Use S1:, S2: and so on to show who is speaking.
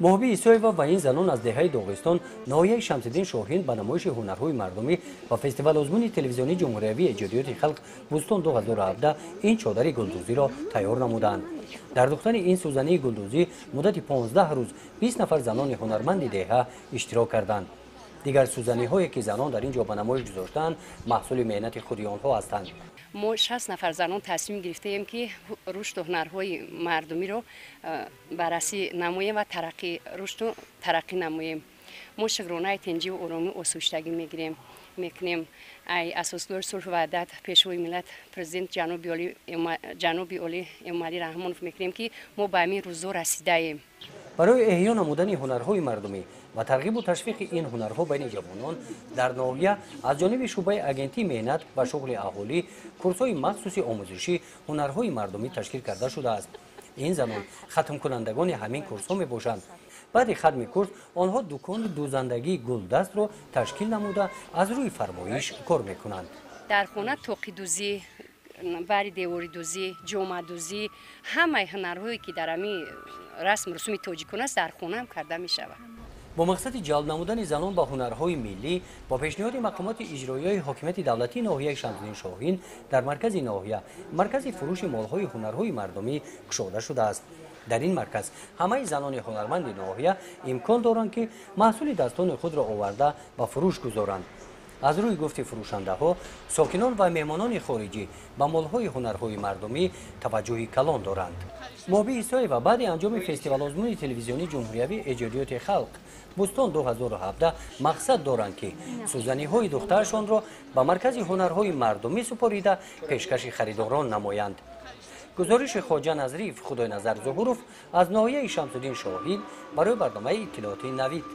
S1: Моҳби Исоева ва ин занон аз деҳаи Доғистон, ноҳияи Шамсиддин Шоҳин, ба намоиши ҳунарҳои мардумӣ ва фестивал-озмуни телевизионии ҷумҳуриявии эҷодиёти халқ «Бӯстон 2017» ин чодари гулдӯзиро тайёр намуданд. Дар духтани ин сӯзании гулдӯзӣ муддати 15 рӯз 20 нафар занони ҳунарманди деҳа иштирок карданд. Дигар сӯзаниҳое, ки занон дар ин ҷо ба намоиш гузоштаанд, маҳсули меҳнати худи онҳо ҳастанд.
S2: Мо 60 нафар занон тасмим гирифтаем, ки рушду ҳунарҳои мардумиро баррасӣ намоем ва рушду тараққӣ намоем. Мо шукронаи тинҷиву оромӣ, осуштагӣ мегирем, мекунем. Ай асосгузори сулҳу ваҳдат, пешвои миллат, президент ҷаноби олӣ Эмомалӣ Раҳмонов мекунем, ки мо ба ҳамин рӯзо расидаем.
S1: Барои эҳё намудани ҳунарҳои мардумӣ ва тарғибу ташвиқи ин ҳунарҳо байни ҷавонон дар ноҳия аз ҷониби шӯъбаи агентии меҳнат ва шуғли аҳолӣ курсҳои махсуси омӯзишӣ ҳунарҳои мардумӣ ташкил карда шудааст. Ин занон хатмкунандагони ҳамин курсҳо мебошанд. Баъди хатми курс онҳо дукони дӯзандагии гулдастро ташкил намуда, аз рӯи фармоиш кор мекунанд.
S2: Дар хона тоқидӯзӣ, бари деворидӯзӣ, ҷомадӯзӣ, ҳамаи ҳунарҳое, ки дар ҳамин расму русуми тоҷикон аст, дар хонаам карда мешавад.
S1: Бо мақсади ҷалб намудани занон ба ҳунарҳои миллӣ, бо пешниҳоди мақомоти иҷроияи ҳокимияти давлатии ноҳияи Шамсиддин Шоҳин, дар маркази ноҳия маркази фурӯши молҳои ҳунарҳои мардумӣ кушода шудааст. Дар ин марказ ҳамаи занони ҳунарманди ноҳия имкон доранд, ки маҳсули дастони худро оварда ба фурӯш гузоранд. Аз рӯи гуфти фурӯшандаҳо, сокинон ва меҳмонони хориҷӣ ба молҳои ҳунарҳои мардумӣ таваҷҷӯҳи калон доранд. Моҳби Исоева баъди анҷоми фестивал-озмуни телевизионии ҷумҳуриявии эҷодиёти халқ «Бӯстон 2017» мақсад доранд, ки сӯзаниҳои духтарашонро ба маркази ҳунарҳои мардумӣ супорида, пешкаши харидорон намоянд. Гузориши Хоҷа Назриев, Худойназар Зуҳуров аз ноҳияи Шамсуддин Шоҳин барои барномаи иттилоотии «Навид».